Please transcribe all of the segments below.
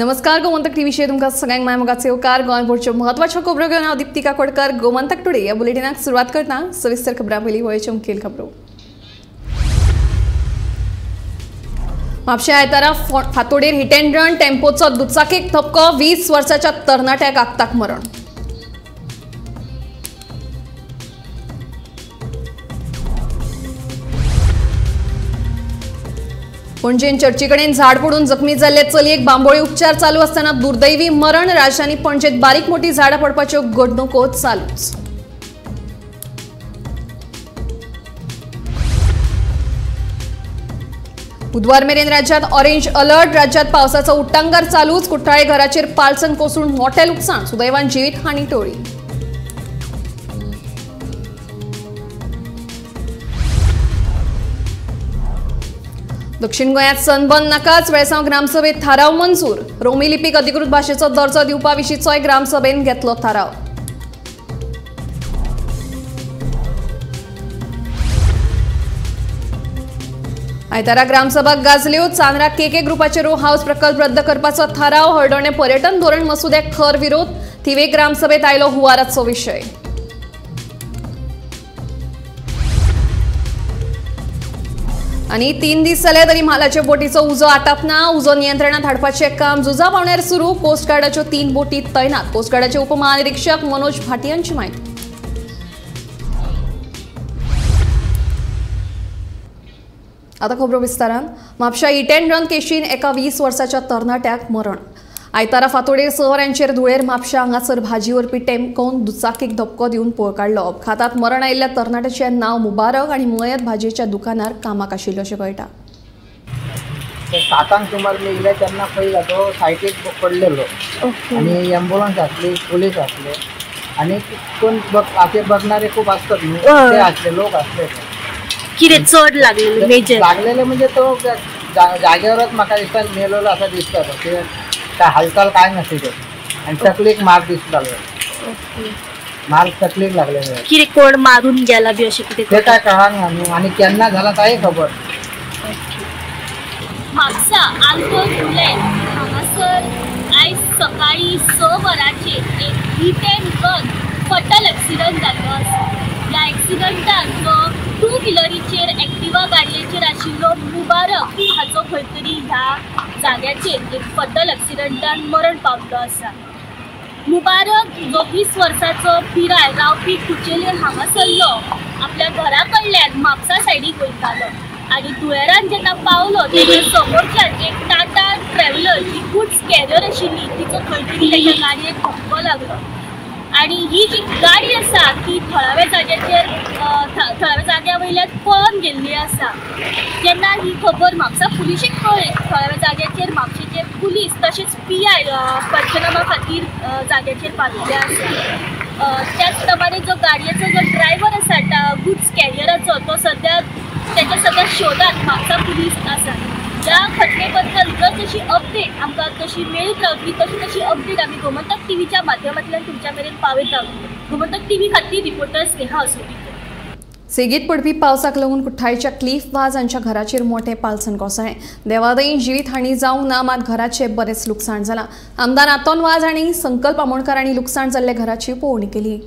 नमस्कार, गोमंतक टीव्हीचेर तुमकां सगळ्यांक माय मोगाचो येवकार। गोंयभरच्यो म्हत्वाच्यो खबरो घेवन हांव दीप्ती काकोडकर गोमंतक टुडे ह्या बुलेटिनाक सुरवात करता। सविस्तर खबरां पयलीं वळेच्यो मुखेल खबरो। म्हापशें आयतारा फातोडेर हिट अँड रन टेम्पोचो दुचाकीक धपको, 20 वर्साच्या तरणाट्याक आक्ताक मरण। पणजेन चर्चीकडेन झाड पडून जखमी जाल्ले चलयेक बांबोळी उपचार चालू असताना दुर्दैवी मरण। राजधानी पणजेत बारीक मोठी झाडां पडपाच्यो घडणुको चालूच। बुधवार मेरेन राज्यात ऑरेंज अलर्ट। राज्यात पावसाचो उट्टांगार चालूच। कुठ्ठाळे घराचेर पालसण कोसळून मोठें लुकसाण, सुदैवान जिवीत हानी टळ्ळी। दक्षिण गोंयांत सनबर्न नाकाच, वेळसांव ग्रामसभेत थाराव मंजूर। रोमी लिपीक अधिकृत भाशेचो दर्जो दिवपा विशींचोय ग्रामसभेन घेतलो थाराव। आयतारा gram sabha गाजल्यो। Chandra KK ग्रुपाचे row house प्रकल्प रद्द करपाचो थाराव। हळदोणे पर्यटन धोरण मसुद्याक खर विरोध। थिवे ग्रामसभेत आयलो हुवाराचो विशय। आणि 3 दीस जाले तरी म्हालाचे बोटीचो उजो आटापना। उजो नियंत्रणात हाडपाचें काम झुजा पावण्यार सुरू। कोस्ट गार्डाच्यो 3 बोटी तैनात। कोस्ट गार्डाचे उपमहानिरीक्षक मनोज भाटियांची म्हायती। आता खबरो विस्तारान। म्हापशा हिट अँड रन केशीन एका 20 वर्साच्या तरणाट्याक मरण। आयतारा फातोडेर 6 वरांचेर धुळेर म्हापशा हांगासर भाजी व्हरपी टेम्पोन दुचाकीक धपको दिवन पळ काडलो। अपघातात मरण आयिल्ल्या तरणाट्याचें नांव मुबारक आनी मयत भाजयेच्या दुकानार कामाक आशिल्लो अशें कळटा। 7 सुमार मी इले तेन्ना पळयला तो सायटीक पडलेलो आनी एम्बुलन्स आसली, पुलीस आसले आनी कोण आते बघणारे खूप असतात न्हू, ते आसले, लोक आसले। कितें चड लागलेले मेजर लागलेले म्हणजे तो जागेवरच म्हाका दिसता मेलेलो असा दिसता। ते काय हालचाल काय नसते ते आणि तकलीक मार दिसतालो, मार तकलीक लागलेलो। कितें कोण मारून गेला बी अशें कितें ते काय कळना न्हू आनी केन्ना झाला काय खबर। म्हापसा आल्बर्ट फुलें हांगासर आयज सकाळी 6 वरांचेर एक hit and run fatal accident जाल्लो आसा। ह्या एक्सिडंटान जो 2 व्हिलरीचेर एक्टिवा गाडयेचेर आशिल्लो मुबारक हाचो खंय तरी ह्या जाग्याचेर एक फटल एक्सिडंटान मरण पावल्लो आसा। मुबारक जो 20 वर्साचो पिराय रावपी कुचेले हांगासरलो आपल्या घरा कडल्यान म्हापसा सायडीक वयतालो आनी धुळेरान जेन्ना पावलो तेन्ना समोरच्यान एक टाटा ट्रॅव्हलर जी गुड्स कॅरियर आशिल्ली तिचो खंय तरी तेच्या गाडयेक धपको लागलो आनी ही जी गाडी आसा ती थळाव्या जाग्याचेर थळाव्या जाग्या वयल्यान पळोन गेल्ली आसा। जेन्ना ही खबर म्हापसा पुलिशेक कळ्ळी, थळाव्या जाग्याचेर म्हापशेचे पुलीस तशेंच पीआय पंचनामा खातीर जाग्याचेर पाविल्ले आसा। त्याच प्रमाणे जो गाडयेचो जो ड्रायव्हर आसा गुड्स कॅरियराचो तो सद्या तेच्या सद्या शोधात म्हापसा पुलीस आसा। ह्या घटनेबद्दल जर जशी अपडेट आमकां तशी मेळत रावतली तशी तशी अपडेट आमी गोमंतक टीव्हीच्या माध्यमांतल्यान तुमच्या मेरेन पावयत रावतली। गोमंतक टीव्ही खातीर रिपोर्टर स्नेहा असोटीकर। सेगीत पडपी पावसाक लागून कुठ्ठाळीच्या क्लिफ वाज हांच्या घराचेर मोठें पालसण कोसळ्ळें। देवादयेन जिवीत हानी जावंक ना, मात घराचें बरेंच लुकसाण जालां। आमदार आंतोन वाज हांणी संकल्प आमोणकर हांणी लुकसाण जाल्ल्या घराची पळोवणी केली।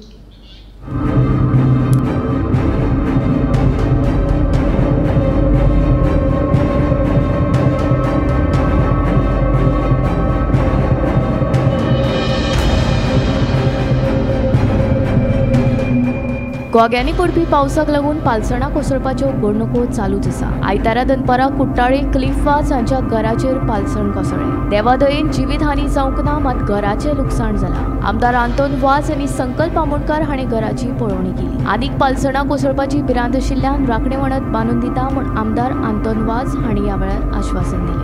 गोग्यांनी पडपी पावसाक लागून पालसणां कोसळपाच्यो घडणुको चालूच आसा। आयतारा दनपारां कुट्टाळे क्लिफ वाज हांच्या घराचेर पालसण कोसळ्ळें। देवादयेन जिवीत हानी जावंक ना, मात घराचें लुकसाण जालां। आमदार आंतोन वाज आनी संकल्प आमोणकर हांणी घराची पळोवणी केली। आनीक पालसणां कोसळपाची भिरांत आशिल्ल्यान राखणे वणत बांदून दिता म्हूण आमदार आंतोन वाज हांणी ह्या वेळार आश्वासन दिलें।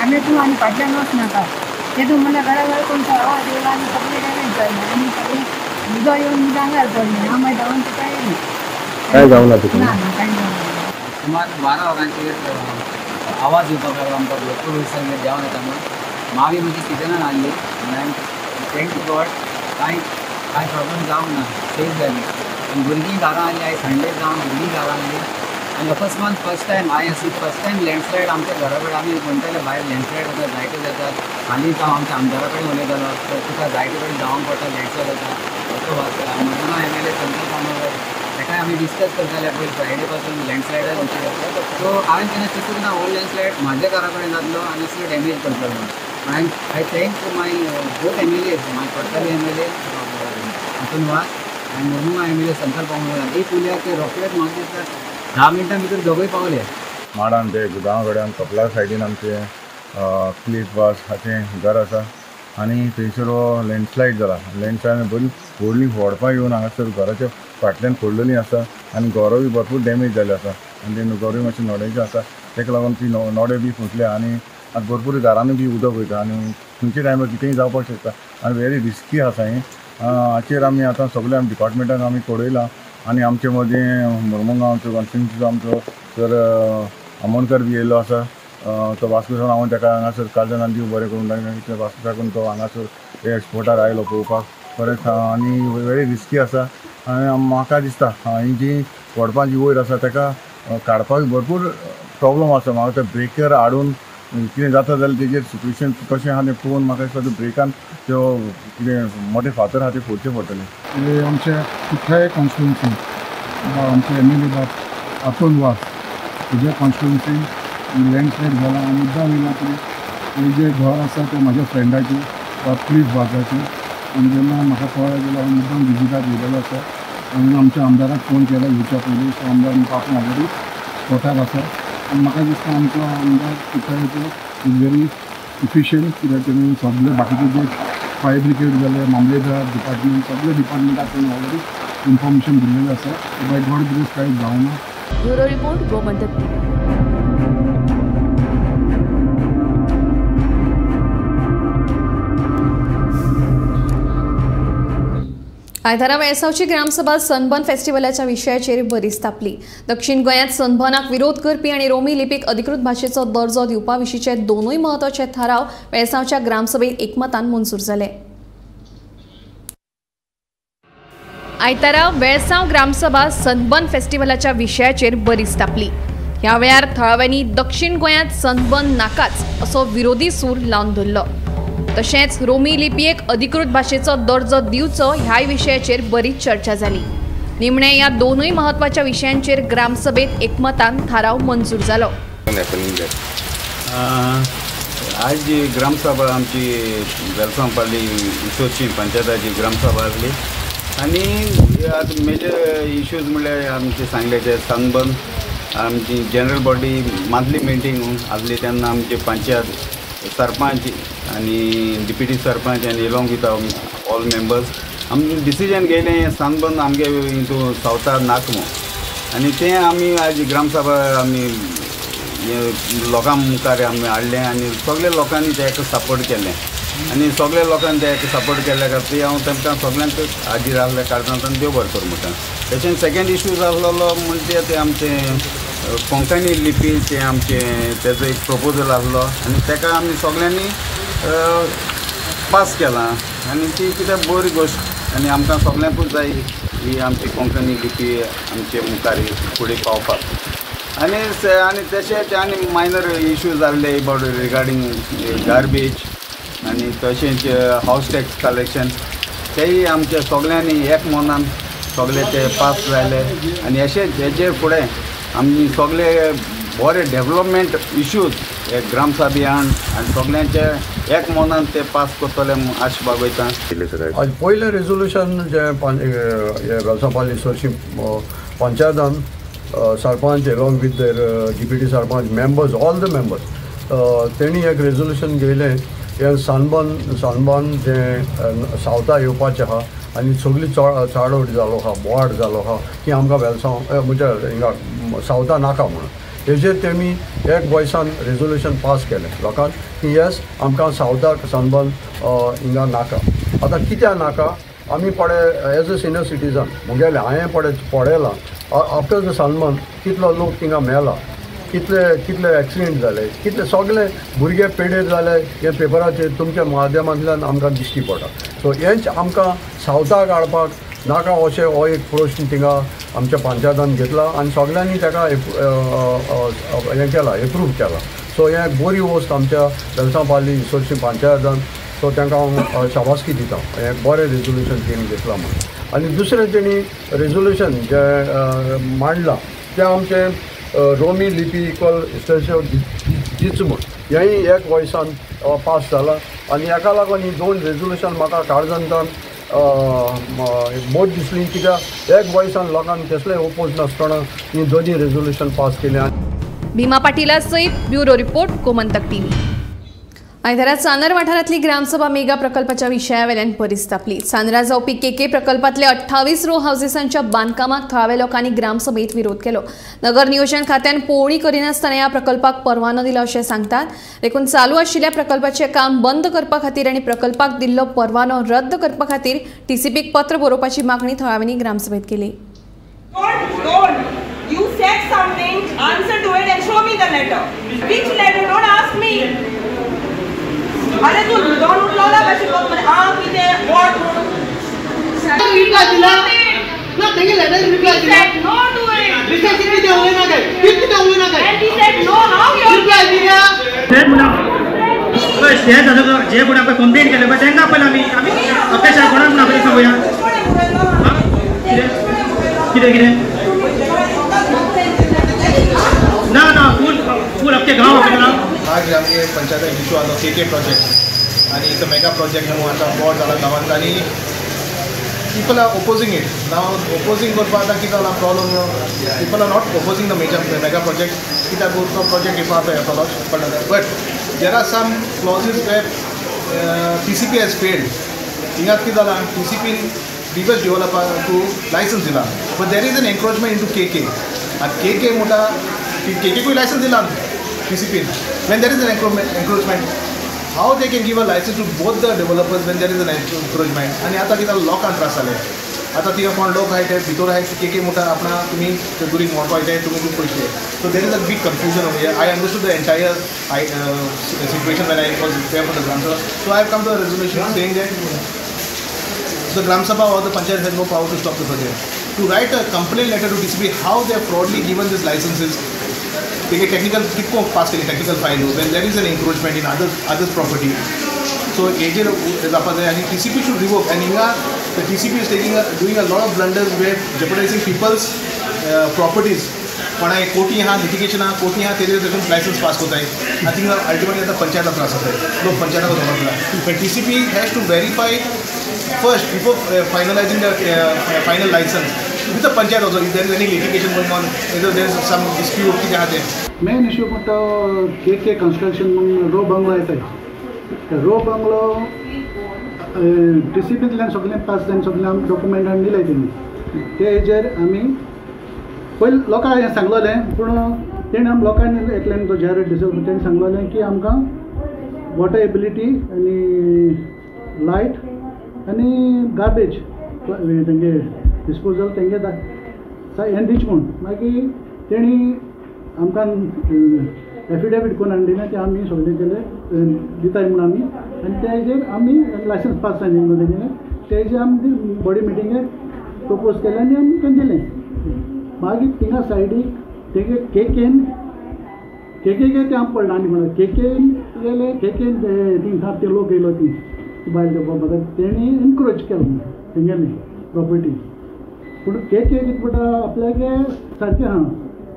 आमी तूं आनी फाटल्यान वचनाका तेतून म्हणल्यार घरा घर कोण आवाज येयला आनी सगळें डॅमेज जालें आनी सगळें उदक येवन आंगार पडलें। हांव मागीर धांवन तुका येयलें। कांय जावंक ना तुका? ना ना, कांय जावंक ना। सुमार 12 वरांचेर आवाज येवपाक लागलो आमकां भरपूर वयसान देंवन येता म्हूण। मागीर म्हजी किचनान हाडली आनी thank you God कांय कांय प्रॉब्लम जावंक ना, सेफ जाली। आनी भुरगीं घरां आयली आयज संडे जावन भुरगीं घरां आयली आनी अकस्मात फर्स्ट टायम हांवें अशी फर्स्ट टायम लँडस्लायड आमच्या घरा कडेन आमी म्हणटाले भायर लँडस्लायड जाता जायते जातात. हालींच हांव आमच्या आमदारा कडेन उलयतालो तर तुका जायते कडेन धांवंक पडटा लँडस्लायड जाता. मुरमुगांव MLA Santosh Amonkar ताकाय आमी डिस्कस करताले पयर फ्रायडे पासून लँडस्लायडा विशय. सो हांवें तेन्ना चिंतूंक ना हो लँडस्लायड म्हाज्या घरा कडेन जातलो आनी असलो डॅमेज करतलो म्हणून. I thank to my both MLAs, my Cortalim MLA Anton Vaz आनी मुरमुगांव MLA संकल्प आमोणकर. एक उलयात ते रोखडेच म्हाका दिसता 10 मिनटां भितर दोगूय पावले. माडान ते गुदांवा कडेन कपला सायडीन आमचें क्लिफ वास हाचें घर आसा आनी थंयसर हो लँडस्लायड जाला. लँडस्लायड बरी व्हडली व्हडपां येवन हांगासर घराच्या फाटल्यान पडलेलीं आसा आनी घरां बी भरपूर डॅमेज जाल्ले आसा आनी ते घरूय मातशें नोड्याचें आसा ताका लागून ती नोडे बी फुटल्या आनी आतां भरपूर घरांनी बी उदक वयता आनी खंयच्या टायमार कितेंय जावपाक शकता आनी वेरी रिस्की आसा हें. हाचेर आमी आतां सगळे आमी डिपार्टमेंटाक आमी कळयलां आनी आमचे मदीं मुरमुगांवचो कॉन्स्टिट्युन्सीचो आमचो सर आमोणकर बी येयल्लो आसा. तो वास्को सावन हांव ताका हांगासर काळजान देव बरें करूं ताका वास्को साकून तो हांगासर एक्सपोर्टार आयलो पळोवपाक परत आनी वेरी रिस्की आसा. आनी म्हाका दिसता ही जी व्हडपां जी वयर आसा ताका काडपाक भरपूर प्रॉब्लम आसा. म्हाका ते ब्रेकर हाडून कितें जाता जाल्यार तेजेर सिट्युएशन कशें आहा तें पळोवन म्हाका दिसता ते ब्रेकान त्यो कितें मोटे फातर आहा ते फोडचे पडटले. आमच्या कुठ्ठाळे कॉन्स्टिट्युन्सी आमचे MLA बाब आतोन वास हेज्या कॉन्स्टिट्युन्सीन लँडस्लायड जाला आनी मुद्दाम येयला की जें घर आसा तें म्हाज्या फ्रेंडाचें क्लिफ वाजाचें आनी जेन्ना म्हाका कळ्ळें जाल्यार हांव मुद्दाम विजिटाक येयलेलो आसा आनी आमच्या आमदाराक फोन केला येवच्या पयलीं. सो आमदार म्हाका आपूण ऑलरेडी स्पॉटार आसा आनी म्हाका दिसता आमचो आमदार कुठ्ठाळेचो is very efficient कित्याक तेणी सगळे बाकीचे जे फायर ब्रिगेड जाले मामलेदार डिपार्टमेंट सगळे डिपार्टमेंटाक तेणी ऑलरेडी इन्फॉर्मेशन दिल्लेलें आसा. बाय गॉड ग्रेस कांय जावना. Bureau report, Gomantak TV. आयतारा वेळसावची ग्रामसभा सनबर्न फेस्टिवलाच्या विशयाचेर बरीच तापली. दक्षिण गोंयांत सनबर्नाक विरोध करपी आनी रोमी लिपीक अधिकृत भाशेचो दर्जो दिवपा विशींचे दोनूय म्हत्वाचे थाराव वेळसावच्या ग्रामसभेत एकमतान मंजूर जाले. आयतारा वेळसांव ग्रामसभा सनबर्न फेस्टिवलाच्या विशयाचेर बरीच तापली. ह्या वेळार थळाव्यांनी दक्षिण गोंयांत सनबर्न नाकाच असो विरोधी सूर लावन धरलो. तशेंच रोमी लिपयेक अधिकृत भाशेचो दर्जो दिवचो ह्याय विशयाचेर बरीच चर्चा जाली. निमणे ह्या दोनूय म्हत्वाच्या विशयांचेर ग्रामसभेत एकमतान थाराव मंजूर जालो. आज जी ग्रामसभा आमची वेलसांव पाली इसोची पंचायताची ग्रामसभा आसली आनी आतां मेजर इश्यूज म्हणल्यार आमचे सांगले ते सनबर्न आमची जनरल बॉडी मंथली मिटींग आसली तेन्ना आमचे पंचायत सरपंच आनी डिप्युटी सरपंच आनी एलोंग विथ ऑल मेंबर्स आमी डिसिजन घेयलें सनबर्न आमगे हितून सावथार नाका म्हूण आनी तें आमी आज ग्रामसभा आमी लोकां मुखार आमी हाडलें आनी सगळे लोकांनी तेका सपोर्ट केलें आनी सगळे लोकांनी तेका सपोर्ट केल्ल्या खातीर हांव तांकां सगळ्यांक हाजीर आसल्या कारणान देव बरें करूं म्हणटा. तशेंच सेकेंड इशू आसलेलो म्हणजे तें आमचें कोंकणी लिपी तें आमचें तेजो एक प्रपोजल आसलो आनी ताका आमी सगळ्यांनी पास केलां आनी ती कितें बरी गोश्ट आनी आमकां सगळ्यांकूच जाय ही आमची कोंकणी लिपी आमचे मुखार फुडें पावपाक. आनी आनी तशेंच आनी मायनर इश्यूज जाल्ले एबावट रिगार्डींग गार्बेज आनी तशेंच हावस टॅक्स कलेक्शन तेय आमच्या सगळ्यांनी एक मनान सगळे ते पास जाले आनी अशेंच हेजे फुडें आमी सगळे बरे डेवलपमेंट इश्यूज हे ग्रामसभेन आनी सगळ्यांचे एक मनान ते पास करतले म्हूण आश बागयता. आज पयलें रेजोल्युशन जें वेलसांव पाली इसोची पंचायतान sarpanch along with their deputy sarpanch members all the members तेणी एक रेजोल्युशन घेयलें हें सनबर्न जें सावथा येवपाचें आहा आनी सगळी चाडवट जालो आहा बोवाळ जालो आहा की आमकां वेलसांव म्हणजे हिंगा सावथा नाका म्हणून हेजेर तेमी एक वॉयसान रेजोल्युशन पास केलें लोकांक की येस आमकां सावथाक सनबर्न हिंगा नाका. आतां कित्याक नाका आमी पडे एज अ सिनियर सिटीजन मुगेलें हांवें पडे पळयलां आफ्टर the sunburn कितलो लोक थिंगा मेला कितले कितले एक्सिडेंट जाले कितले सगळे भुरगे पेडेर जाले हे पेपराचेर तुमच्या माध्यमांतल्यान आमकां दिश्टी पडटा. सो हेंच आमकां सावथाक हाडपाक नाका अशें हो एक प्रश्न थिंगा आमच्या पंचायतान घेतला आनी सगळ्यांनी ताका हें केला, एप्रूव केला. सो हें बरी वस्त आमच्या वेलसांव इसोरशी पंचायतान. सो तांकां हांव शाबासकी दिता, हें बरें रेजोल्युशन तेणी घेतलां म्हूण. आनी दुसरें तेणी रेजोल्युशन जें मांडलां तें आमचें रोमी लिपी इक्वल इस्टेशन दिच म्हूण, हेंय एक वॉयसान पास जालां. आनी हेका लागून ही दोन रेजोल्युशन म्हाका काळजांतल्यान बोट दिसली, कित्याक एक वॉयसान लोकांक कसलेय ओपोज नासतना ही दोनूय रेजोल्युशन पास केलें. भीमा पाटीला सयत ब्युरो रिपोर्ट, गोमंतक टीव्ही. आयतारा चांदर वाठारांतली ग्रामसभा मेगा प्रकल्पाच्या विशयावेल्यान बरीच तापली. चांदरा जावपी केके प्रकल्पांतले 28 रो हावसेसांच्या बांदकामाक थळाव्या लोकांनी ग्रामसभेत विरोध केलो. नगर नियोजन खात्यान पळोवणी करिनासतना ह्या प्रकल्पाक परवानो दिला अशें सांगतात. देखून चालू आशिल्ल्या प्रकल्पाचें काम बंद करपा खातीर आनी प्रकल्पाक दिल्लो परवानो रद्द करपा खातीर टीसीपीक पत्र बरोवपाची मागणी थळाव्यांनी ग्रामसभेत केली. You said something, answer to it and show me the letter. Which letter? Don't ask me. अरे तू दोन उठला कशी आ कितें what म्हणून रिप्लाय दिला ना तेगे लेटर रिप्लाय दिला. No to it. रिप्लाय कितें उलयना काय, कितें उलयना काय. And he said no, how you reply दिला पळय हें जालें जे कोण आमकां कंप्लेन केलें पळय तांकां पयलीं आमी आमी अपेक्षा कोणाक म्हूण आपयता सांगुया. कितें कितें ना ना फूल फूल अख्खे गांव आपयता. आज आमगे पंचायत इशू आसलो के के प्रोजेक्ट आनी it's a mega project म्हणून आतां बोर्ड जाला गांवांत आनी people are opposing it. Now opposing करपा आतां कितें जाला problem, people are not opposing the major mega project कित्याक तो प्रोजेक्ट येवपा आतां येतलो पडटा. But there are some clauses where TCP has failed. हिंगात कितें जालां टीसीपीन बिगस्ट डेवलपर टू लायसन्स दिला, but there is an encroachment into K K. आनी के के म्हणटा के केकूय लायसन्स दिला TCP. When there is an encroachment, how they can give a license to both the developers when there is an encroachment? आनी आतां कितें लोकांक त्रास जाले. आतां थिंगा कोण लोक आहाय ते भितर आहाय के के म्हणटा आपणा तुमी दुरीग मोडपा येताय तुमी खूब पयशे. So there is a big confusion over here. I understood the entire situation when I was there for the Gram Sabha. So I have come to a resolution saying that the Gram Sabha or the Panchayat has no power to stop the project. To write a complaint letter to TCP how they have fraudly given these licenses. Take a technical कितको pass केली technical file when there is an encroachment in others property. So AJ जावपा जाय आनी TCP should revoke. And हिंगा the TCP is taking doing a lot of blunders where jeopardizing people's properties. कोणाय कोटी आहा litigation आहा कोटी आहा तेजेर देखून लायसन्स पास कोताय आनी थिंगा अल्टिमेटली आतां पंचायताक त्रास जाताय, लोक पंचायताक वचपाक. But TCP has to verify first before finalizing the final license with the panchayat also. If there is any litigation going on, if there is some dispute कितें आहा तें. मेन इश्यू म्हणटा के के कन्स्ट्रक्शन म्हणून रो bungalow येताय. रो bungalow टीसीपींतल्यान सगळें pass जावन सगळें आमी डॉक्युमेंट हाडून दिले तेणी. ते हेजेर आमी पयलीं लोकांक हें सांगलेलें, पूण तेणी आमी लोकांनी एकल्यान तो जायरात डिसोव तेणी सांगलेलें की आमकां वॉटर एबिलिटी आनी लायट आनी गार्बेज तेंगे डिस्पोजल तेंगे हें दिच म्हूण. मागीर तेणी आमकां एफिडेवीट करून हाडून दिलें, तें आमी सगळें केलें दिताय म्हूण आमी. आनी तेजेर आमी लायसन्स पास जालें न्हू तेगेलें, तेजेर आमी बॉडी मिटिंगेक प्रपोज केलें आनी आमी तें दिलें. मागीर थिंगा सायडीक तेगे केकेन केकेक तें आमकां पडलें आनी म्हणल्यार केकेन गेले केकेन थिंगा ते लोक येयलो ती बायल म्हाका तेणी एनक्रोच केलो तेंगेली प्रॉपर्टी. पूण केके कितें म्हणटा आपल्यागे सारकें आहा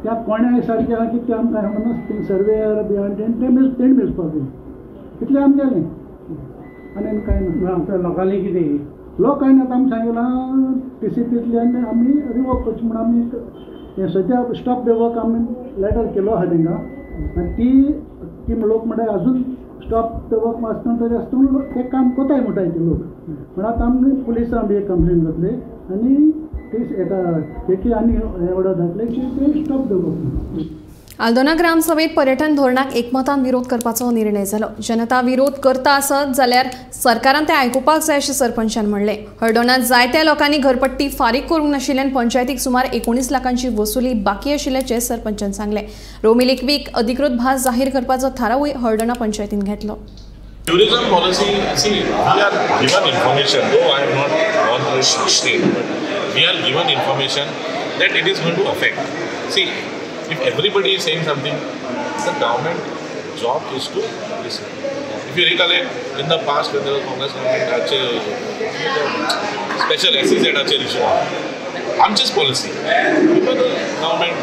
त्या कोण्या सारकें आहा की तें आमकां म्हणून थिंग सर्वेयर बी आनी तेणें तेणें मेजपाक जाय इतलें आमी केलें आनी कांय ना. लोकांनी कितें लोक कांय ना आमी सांगलां टीसीपींतल्यान आमी रिवोक करचें म्हूण आमी हें सद्या स्टॉप the work आमी लेटर केलो आहा तेंकां. आनी ती लोक म्हणटा अजून स्टॉप the work आसतना तरी आसतना ते काम कोताय म्हणटाय ते लोक. पूण आतां आमी पुलिसां बी एक कंप्लेन जातली आनी ती एका तेकी आनी ऑर्डर धाडले की ते स्टॉप the work. Aldona ग्रामसभेत पर्यटन धोरणाक एकमतान विरोध करपाचो निर्णय जालो. जनता विरोध करता आसत जाल्यार सरकारान ते आयकुपाक जाय अशें सरपंचान म्हणलें. हळदोणांत जायत्या लोकांनी घरपट्टी फारीक करूंक नाशिल्ल्यान पंचायतीक सुमार 19 लाखांची वसुली बाकी आशिल्ल्याचें सरपंचान सांगलें. रोमी लिपीक अधिकृत भास जाहीर करपाचो थारावूय हळदोणा पंचायतीन घेतलो. Tourism policy, see, we are given information, though I have not gone through state, but we are given information that it is going to affect. See, if everybody is saying something, the government job is to listen. If you recollect, in the past when there was Congress government, special SEZ issue, Amchis policy, people the government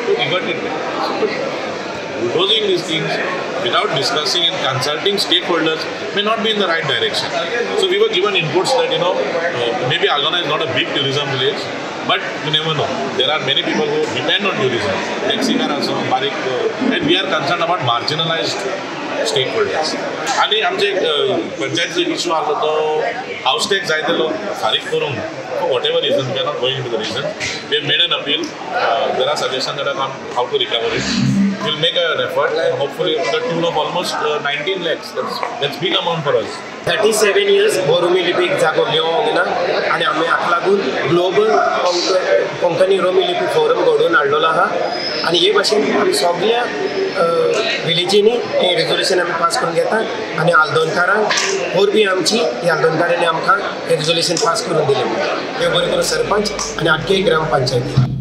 to revert it back. So, but bulldozing these things without discussing and consulting stakeholders may not be in the right direction. So we were given inputs that, you know, maybe Aldona is not a big tourism village, but you never know. There are many people who depend on tourism. Taxi car also, barik, and we are concerned about marginalized stakeholders. आणि आमचे पंचायतीचो issue आसलो तो हावस tax जायते लोक फारीक करूंक for whatever reason, we are not going into the reason. We have made an appeal. There are suggestions that are come how to recover it. We'll make an effort and hopefully to the tune of almost 19 lakhs. That's big amount for us. 37 years हो रोमी लिपीक जागो मेळोंक ना आनी आमी हाका लागून global Konkani रोमी लिपी forum घडोवन हाडलेलो आहा आनी हे भाशेन आमी सगल्या विलेजींनी हें रेजोल्युशन आमी पास करून घेता आनी आल्दोणकारांक वरवीं आमची ही आल्दोणकारांनी आमकां हें रेजोल्युशन पास करून दिलें. देव बरें करूं सरपंच आनी आख्खे ग्रामपंचायती.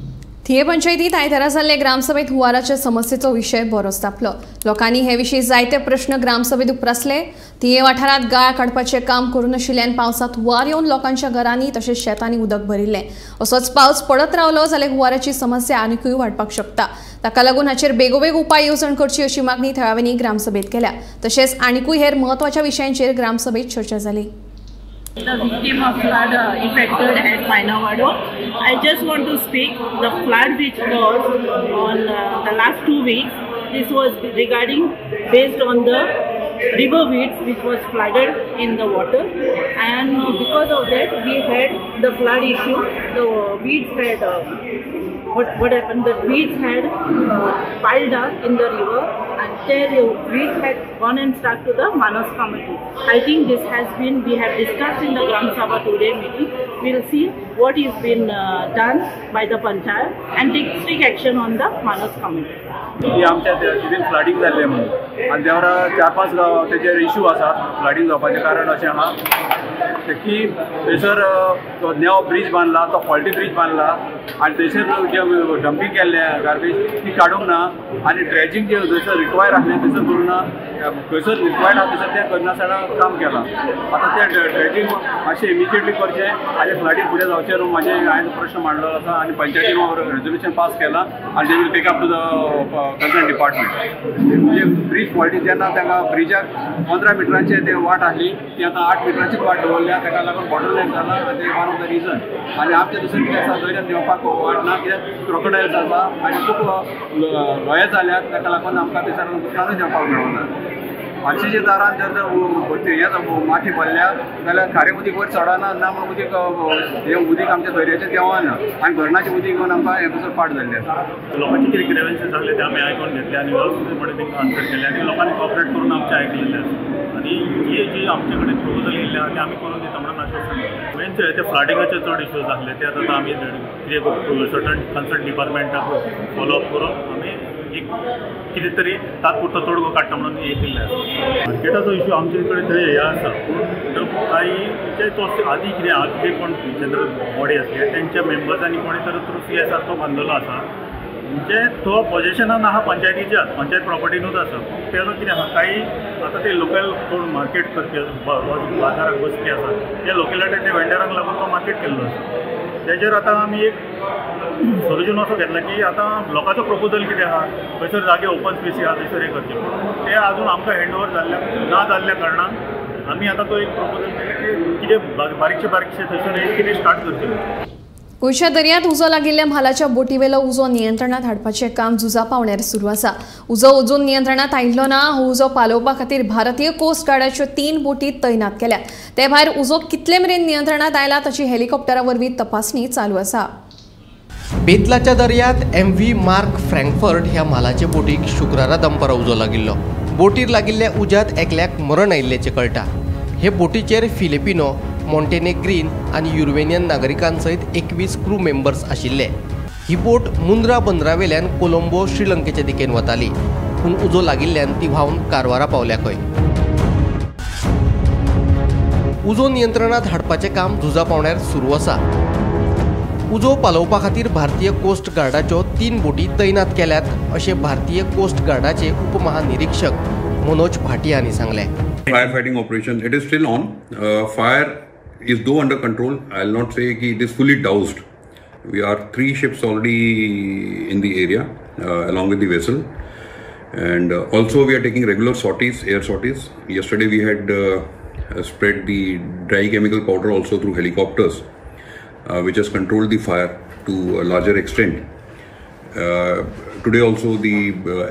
थिये पंचायतीत आयतारा जाल्ले ग्रामसभेत हुंवाराच्या समस्येचो विशय बरोच तापलो. लोकांनी हे विशीं जायते प्रश्न ग्रामसभेत उप्रासले. थिये वाठारांत गाळ काडपाचें काम करूं नाशिल्ल्यान पावसांत हुंवार येवन लोकांच्या घरांनी तशेंच शेतांनी उदक भरिल्लें. असोच पावस पडत रावलो जाल्यार हुंवाराची समस्या आनिकूय वाडपाक शकता. ताका लागून हाचेर बेगोबेग उपाय येवजण करची अशी मागणी थळाव्यांनी ग्रामसभेत केल्या. तशेंच आनिकूय हेर म्हत्वाच्या विशयांचेर ग्रामसभेत चर्चा जाली. The victim of flood affected at Mainavado. I just want to speak the flood which was on the last 2 weeks. This was regarding based on the river weeds which was flooded in the water, and because of that we had the flood issue. The weeds had what happened? The weeds had piled up in the river, and their weeds had gone and stuck to the Manas committee. I think this has been, we have discussed in the Gram Sabha today meeting. We will see what is been done by the panchayat and take strict action on the Manas committee. की आमच्या तितून flooding जाल्लें म्हणून आनी देवरा 4-5 गांव तेजेर issue आसा. Flooding जावपाचें कारण अशें आहा की थंयसर तो नेव ब्रीज बांदला, तो फॉल्टी ब्रीज बांदला आनी थंयसर जे डंपींग केल्लें गार्बेज ती काडूंक ना आनी ड्रेजींग जें थंयसर रिक्वायर्ड आसलें थंयसर करूं ना. खंयसर रिक्वायर्ड आसा थंयसर तें करनासतना काम केलां. आतां तें ड्रेजींग मातशें इमिजिएटली करचें आनी फ्लडींग फुडें जावचें न्हू म्हाजें हांवें प्रश्न मांडलो आसा आनी पंचायतीन रेजोल्युशन पास केलां आनी they will take up to the concern department. म्हणजे ब्रीज फॉल्टी जेन्ना ताका ब्रिजाक 15 मिटरांचे ते वाट आसली ती आतां 8 मिटरांचीच वाट दवरल्या. ताका लागून बॉटल नेक जाला आनी ते वन ऑफ the reason. आनी आमचें दुसरें कितें आसा, दर्यान देंवपाक वाट ना कित्याक क्रोकोडायल्स आसा आनी खूब लोये जाल्यात, ताका लागून आमकां थंयसर उदकानूय देंवपाक मेळना. मातशेच्या दारान जर हें माती भरल्या जाल्यार खारें उदीक वयर चडना ना म्हणून उदीक हें उदीक आमच्या दर्याचें देंवना आनी धरणाचें उदीक येवन आमकां हें दुसरो पाट जाल्लें आसा. लोकांचे कितें ग्रेवन्सीस आसले ते आमी आयकून घेतले आनी वेवस्थीतपणे तांकां आन्सर केले आनी लोकांनी कॉपरेट करून आमचें आयकलेलें आसा आनी जे जी आमचे कडेन प्रपोजल येयल्ले आहा ते आमी करून दिता म्हणून आश्वासन दिलें. मेन ते फ्लडिंगाचे चड इश्यूज आसले ते आतां आमी कितें सर्टन कन्सर्न डिपार्टमेंटाक फॉलो अप करून आमी एक कितें तरी तात्पुरतो तोडगो काडटा म्हणून हें दिल्लें आसा. मार्केटाचो इशू आमचे कडेन थंय हें आसा पूण कांय म्हणजे तो आदी कितें आदले कोण जनरल बॉडी आसली तेंच्या मेंबर्सांनी कोणी तर थ्रू CSR तो बांदलेलो आसा. म्हणजे तो पोजेशनान आहा पंचायतीच्याच, पंचायत प्रॉपर्टीनूच आसा. पूण तेजो कितें आसा कांय आतां ते लोकल कोण मार्केट करपी बाजाराक बसपी आसा ते लोकेलिटी वेंडरांक लागून तो मार्केट केल्लो आसा. तेजेर आतां आमी एक सोल्युशन असो घेतला की आतां लोकांचो प्रपोजल कितें आहा खंयसर जागे ओपन स्पेसी आहा थंयसर हें करचें, पूण तें आजून आमकां हँड ओवर जाल्ल्या ना जाल्ल्या कारणान आमी आतां तो एक प्रपोजल केलें की कितें बारीकशे बारीकशे थंयसर एक कितें स्टार्ट करचें. गोंयच्या दर्यांत उजो लागिल्ल्या म्हालाच्या बोटीवेलो उजो नियंत्रणात हाडपाचें काम झुजा पावण्यार सुरू आसा. उजो अजून नियंत्रणात आयिल्लो ना. हो उजो पालोवपा खातीर भारतीय कोस्ट गार्डाच्यो 3 बोटी तैनात केल्यात. ते भायर उजो कितले मेरेन नियंत्रणात आयला ताची हेलिकॉप्टरा वरवीं तपासणी चालू आसा. बेतलाच्या दर्यांत MV mark Frankfurt ह्या म्हालाचे बोटीक शुक्रारा दनपारां उजो लागिल्लो. बोटीर लागिल्ल्या उज्यांत एकल्याक मरण आयिल्ल्याचें कळटा. हे बोटीचेर फिलिपिनो, मॉन्टेनेग्रीन आनी युरोवेनियन नागरिकांसयत 21 क्रू मेंबर्स आशिल्ले. ही बोट मुंद्रा बंदरावेल्यान कोलंबो श्रीलंकेचे दिकेन वताली, पूण उजो लागिल्ल्यान ती व्हांवन कारवारा पावल्या खंय. उजो नियंत्रणात हाडपाचें काम झुजा पावण्यार सुरू आसा. उजो पालोवपा खातीर भारतीय कोस्ट गार्डाच्यो 3 बोटी तैनात केल्यात अशें भारतीय कोस्ट गार्डाचे उपमहानिरीक्षक मनोज भाटिया हांणी सांगलें. Fire fighting operation it is still on. Fire is though under control. I will not say की it is fully doused. We are 3 ships already in the area along with the vessel, and also we are taking regular sorties, air sorties. Yesterday we had spread the dry chemical powder also through helicopters, which has controlled the fire to a larger extent. Today also the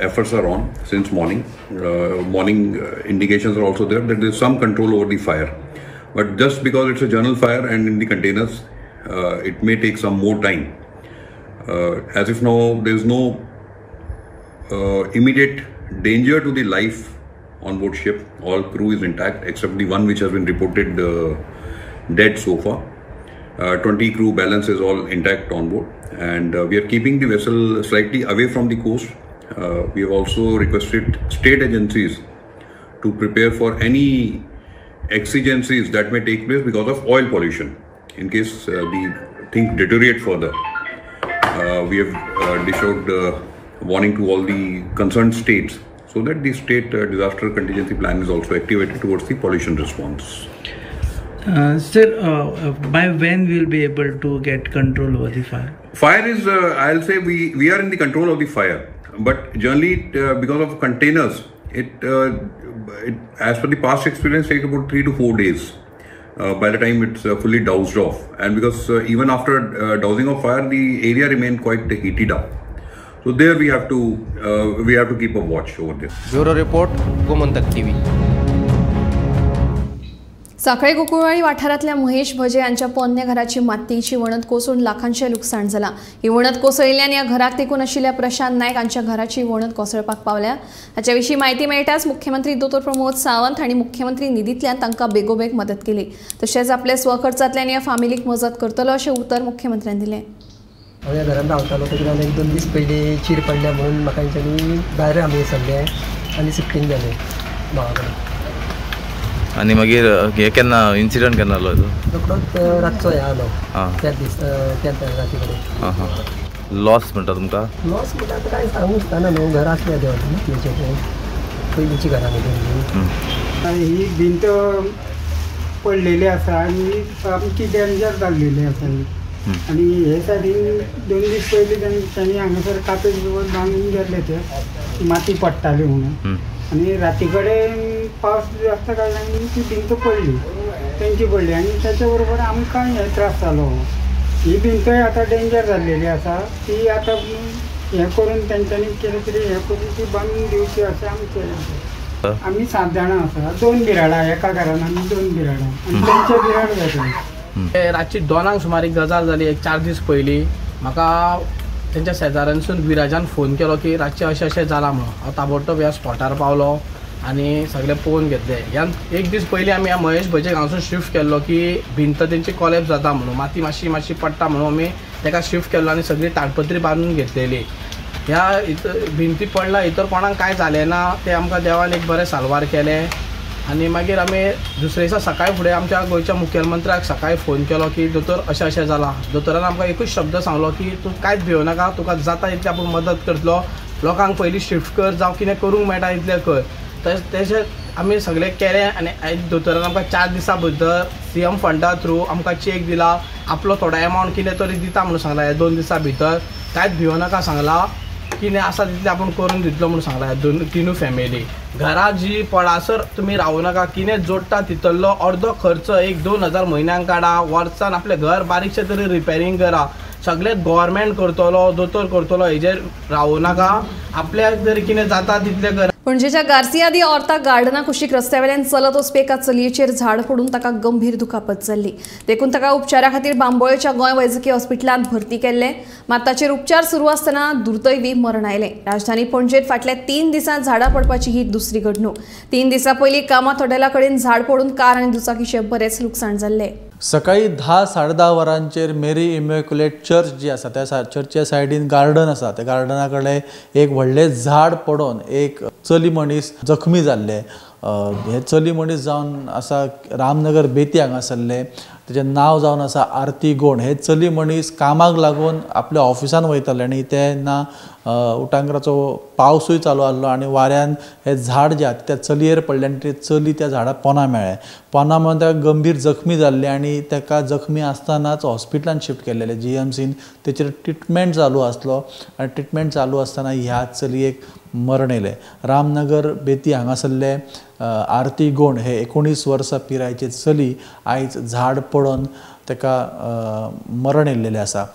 efforts are on since morning. Morning indications are also there that there is some control over the fire, but just because it's a general fire and in the containers, it may take some more time. As if now there is no immediate danger to the life on board ship. All crew is intact except the one which has been reported dead so far. 20 crew balance is all intact on board, and we are keeping the vessel slightly away from the coast. We have also requested state agencies to prepare for any exigencies that may take place because of oil pollution in case the things deteriorate further. We have dished out warning to all the concerned states so that the state disaster contingency plan is also activated towards the pollution response. Sir, by when we will be able to get control over the fire? Fire is, I'll say we are in the control of the fire, but generally because of containers, it as per the past experience take about 3 to 4 days by the time it's fully doused off, and because even after dousing of fire, the area remained quite heated up. So there we have to keep a watch over there. Bureau Report, Gomantak TV. Sanquelim Gokulwadi वाठारांतल्या महेश भजे यांच्या पोन्न्या घराची मातयेची वणत कोसळून लाखांचें लुकसाण जालां. ही वणत कोसळिल्ल्यान ह्या घराक तेंकून आशिल्ल्या प्रशांत नायक हांच्या घराची वणत कोसळपाक पावल्या. हाचे विशीं म्हायती मेळटाच मुख्यमंत्री दोतोर प्रमोद सावंत हांणी मुख्यमंत्री निधींतल्यान तांकां बेगोबेग मदत केली. तशेंच आपल्या स्वखर्चांतल्यान ह्या फामिलीक मजत करतलो अशें उतर मुख्यमंत्र्यान दिलें. हांव ह्या घरान रावतालो तेजेर एक 2 दीस पयलीं चीर पडल्या म्हणून म्हाका तेंच्यांनी भायर आमी सरले आनी शिफ्टींग जालें भावा कडेन. आनी मागीर हे केन्ना इन्सिडंट केन्ना जालो? रोकडोच रातचो हे आलो त्याच दीस त्याच राती कडेन. आं हां, लॉस म्हणटा तुमकां? लॉस म्हणटा आतां कांय सांगूंक दिसना न्हू, घर आसलें देवान तेचें पयलींची घरां न्हू तेंची. ही भिंत पडलेली आसा आनी सामकी डेंजर जाल्लेली आसा ही. आनी हे सायडीन 2 दीस पयलीं तांणी हांगासर कापेज बांदून गेल्ले, ते माती पडटाली म्हणून. आनी राती कडेन पावस आसता कारणान ती भिंत पडली, तेंची पडली आनी ताच्या बरोबर आमकां हे त्रास जालो. ही भिंतय आतां डेंजर जाल्लेली आसा, ती आतां हें करून तेंच्यांनी कितें तरी हें करून ती बांदून दिवची अशें आमचें. आमी 7 जाणां आसा, 2 बिराडां, एका घरान आमी 2 बिराडां आनी तेंचे बिराड जाता. रातची 2 सुमार एक गजाल जाली. एक 4 दीस पयलीं म्हाका तेंच्या शेजाऱ्यांसून विराजान फोन केलो की रातचें अशें अशें जालां म्हणून. हांव ताबडतोब ह्या स्पॉटार पावलो आनी सगळें पळोवन घेतलें. ह्या एक दीस पयलीं आमी ह्या महेश भजे हांगासून शिफ्ट केल्लो की भिंत तेंची कॉलेप्स जाता म्हणून, माती मातशी मातशी पडटा म्हणून आमी तेका शिफ्ट केल्लो आनी सगळी ताडपत्री बांदून घेतलेली. ह्या भिंती पडला भितर कोणाक कांय जालें ना, तें आमकां देवान एक बरें साल्वार केलें. आनी मागीर आमी दुसरे दिसा सकाळी फुडें आमच्या गोंयच्या मुखेलमंत्र्याक सकाळी फोन केलो की दोतोर अशें अशें जालां. दोतोरान आमकां एकूच शब्द सांगलो की तूं कांयच भियो नाका, तुका जाता तितली आपूण मदत करतलो, लोकांक पयलीं शिफ्ट कर, जावं कितें करूंक मेळटा तितलें कर. तशें आमी सगळें केलें आनी दोतोरान आमकां 4 दिसां भितर सीएम फंडा थ्रू आमकां चॅक दिला, आपलो थोडो एमावंट कितें तरी दिता म्हणून सांगला. ह्या 2 दिसां भितर कांयच भियो नाका सांगला, कितें आसा तितलें आपूण करून दितलो म्हणून सांगला. 2-3 फॅमिली घरा जी पडासर तुमी रावूं नाका, कितें जोडटा तितलो अर्दो खर्च 1-2 हजार म्हयन्यांक काडा, वर्सान आपलें घर बारीकशें तरी रिपेरींग करा. सगळें गव्हर्मेंट करतलो, दोतोर करतलो, हेजेर रावूं नाका, आपल्याक जर कितें जाता तितलें करा. पणजेच्या गार्सिया दी ऑर्ता गार्डना कुशीक रस्त्यावेल्यान चलत वचपी एका चलयेचेर झाड पडून ताका गंभीर दुखापत जाल्ली. देखून ताका उपचारा खातीर बांबोळेच्या गोंय वैजकी हॉस्पिटलांत भरती केल्ले. मात ताचेर उपचार सुरू आसतना दुर्दैवी मरण आयलें. राजधानी पणजेत फाटल्या 3 दिसांत झाडां पडपाची ही दुसरी घडणूक. 3 दिसां पयलीं कामात हॉटेला कडेन झाड पडून कार आनी दुचाकीचें बरेंच लुकसाण जाल्लें. सकाळी 10-10:30 वरांचेर मेरी इमॅक्युलेट चर्च जी आसा त्या चर्चच्या सायडीन गार्डन आसा, त्या गार्डना कडेन एक व्हडलें झाड पडून एक चली मनीस जखमी जाल्लें. हे चली मनीस जावन आसा रामनगर बेती हांगासरलें, तेजें नांव जावन आसा आरती गोंड. हे चली मनीस कामाक लागून आपल्या ऑफिसान वयताले आनी तेन्ना उटांगराचो पावसूय चालू आहलो आनी वाऱ्यान हे झाड जे आसा त्या चलयेर पडलें आनी ते चली त्या झाडा पोना मेळ्ळें. पोना मेळून ताका गंभीर जखमी जाल्लें आनी ताका जखमी आसतनाच हॉस्पिटलान शिफ्ट केल्लें GMCन. तेचेर ट्रिटमेंट चालू आसलो आनी ट्रिटमेंट चालू आसतना ह्या चलयेक मरण येयलें. रामनगर बेती हांगासरलें आरती गोंड हे 19 वर्सां पिरायेचे चली आयज झाड पडून ताका मरण येयल्लेलें आसा.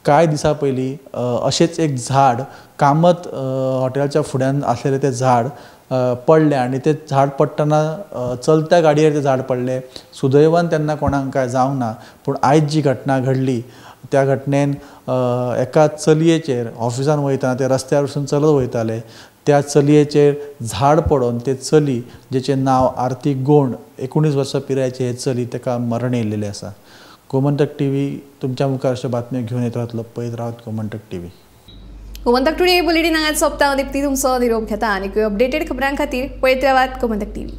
कांय दिसां पयलीं अशेंच एक झाड कामत हॉटेलाच्या फुड्यान आसलेलें तें झाड पडलें आनी तें झाड पडटना चलत्या गाडयेर तें झाड पडलें. सुदैवान तेन्ना कोणाक कांय जावंक ना, पूण आयज जी घटना घडली त्या घटनेन एका चलयेचेर ऑफिसान वयतना ते रस्त्यार वचून चलत वयताले त्या चलयेचेर झाड पडून ते चली जेचें नांव आरती गोंड 19 वर्सां पिरायेचे हे चली ताका मरण येयल्लेलें आसा. गोमंतक टीव्ही तुमच्या मुखार अश्यो बातम्यो घेवन येत रावतलो. पळयत रावत Gomantak TV. Gomantak today bulletin हांगाच सोंपता. दीप्ती तुमचो निरोप घेता आनी अपडेटेड खबरां खातीर पळयत रावात गोमंतक टीव्ही.